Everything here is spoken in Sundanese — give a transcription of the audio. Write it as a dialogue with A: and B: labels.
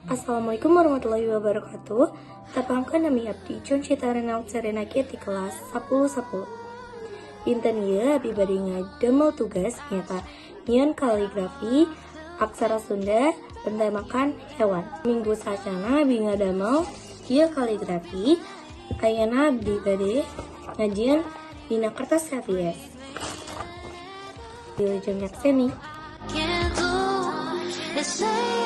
A: Assalamualaikum warahmatullahi wabarakatuh. Tepangkeun, nami abdi Concita Renal Serena ti kelas 10 10. Dinten ieu abdi bade ngadamel tugas, nyaeta nyieun kaligrafi aksara Sunda bertemakan hewan. Minggu saacanna abdi ngadamel ieu kaligrafi. Ayeuna abdi bade ngajieun dina kertas serviet. Wilujeng nyakseni.
B: Can't do is say